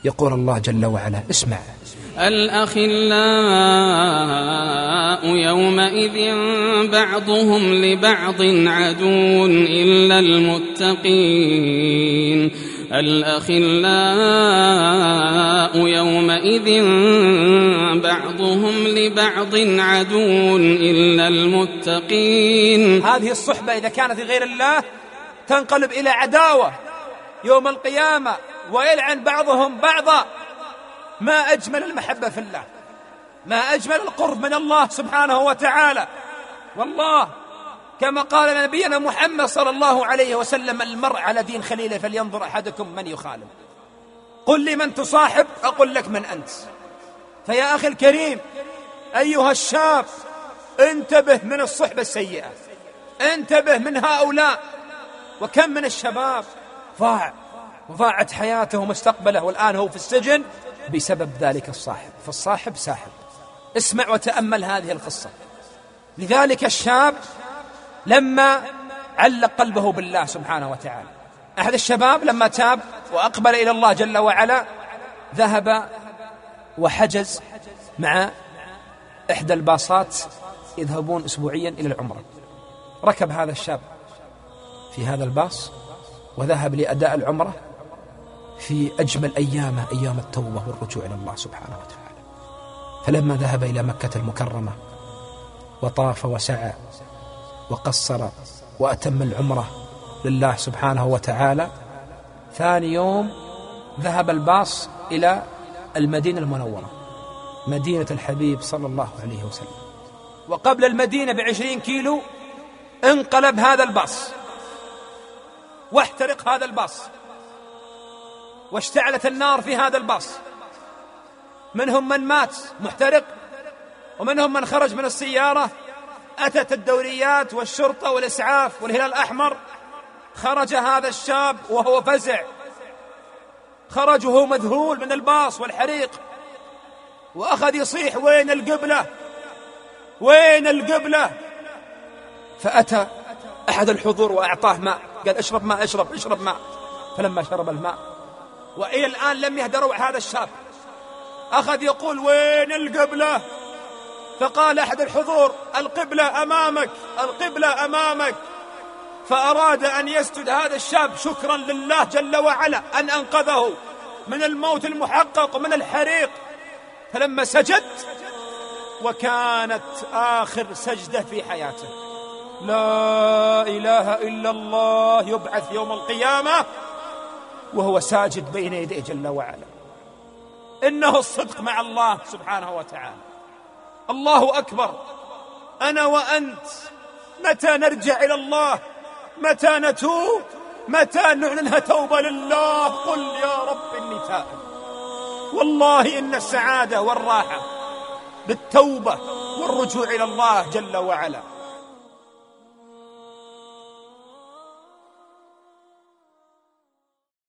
يقول الله جل وعلا، اسمع: الأخلاء يومئذ بعضهم لبعض عدو إلا المتقين. الأخلاء يومئذ بعضهم لبعض عدو إلا المتقين. هذه الصحبة إذا كانت غير الله تنقلب إلى عداوة يوم القيامة، ويلعن بعضهم بعضا. ما أجمل المحبة في الله، ما أجمل القرب من الله سبحانه وتعالى. والله كما قال نبينا محمد صلى الله عليه وسلم: المرء على دين خليله فلينظر أحدكم من يخالف. قل لي من تصاحب أقول لك من أنت. فيا أخي الكريم، أيها الشاب، انتبه من الصحبة السيئة، انتبه من هؤلاء. وكم من الشباب وضاعت حياته ومستقبله، والآن هو في السجن بسبب ذلك الصاحب. فالصاحب ساحب. اسمع وتأمل هذه القصة. لذلك الشاب لما علق قلبه بالله سبحانه وتعالى، أحد الشباب لما تاب وأقبل إلى الله جل وعلا ذهب وحجز مع إحدى الباصات يذهبون أسبوعيا إلى العمرة. ركب هذا الشاب في هذا الباص وذهب لأداء العمرة في أجمل أيامه، أيام التوبة والرجوع إلى الله سبحانه وتعالى. فلما ذهب إلى مكة المكرمة وطاف وسعى وقصر وأتم العمرة لله سبحانه وتعالى، ثاني يوم ذهب الباص إلى المدينة المنورة، مدينة الحبيب صلى الله عليه وسلم. وقبل المدينة ب20 كيلو انقلب هذا الباص واحترق هذا الباص، واشتعلت النار في هذا الباص. منهم من مات محترق، ومنهم من خرج من السيارة. أتت الدوريات والشرطة والإسعاف والهلال الأحمر. خرج هذا الشاب وهو فزع، خرج وهو مذهول من الباص والحريق، وأخذ يصيح: وين القبلة؟ وين القبلة؟ فأتى أحد الحضور وأعطاه ماء، قال: اشرب ماء، اشرب ماء. فلما شرب الماء، وإلى الآن لم يهدى روع هذا الشاب، أخذ يقول: وين القبلة؟ فقال أحد الحضور: القبلة أمامك، القبلة أمامك. فأراد أن يسجد هذا الشاب شكرا لله جل وعلا أن أنقذه من الموت المحقق ومن الحريق. فلما سجد، وكانت آخر سجدة في حياته، لا إله إلا الله، يبعث يوم القيامة وهو ساجد بين يديه جل وعلا. إنه الصدق مع الله سبحانه وتعالى. الله أكبر. أنا وأنت متى نرجع إلى الله؟ متى نتوب؟ متى نعلنها توبة لله؟ قل يا رب إني تائب. والله إن السعادة والراحة بالتوبة والرجوع إلى الله جل وعلا.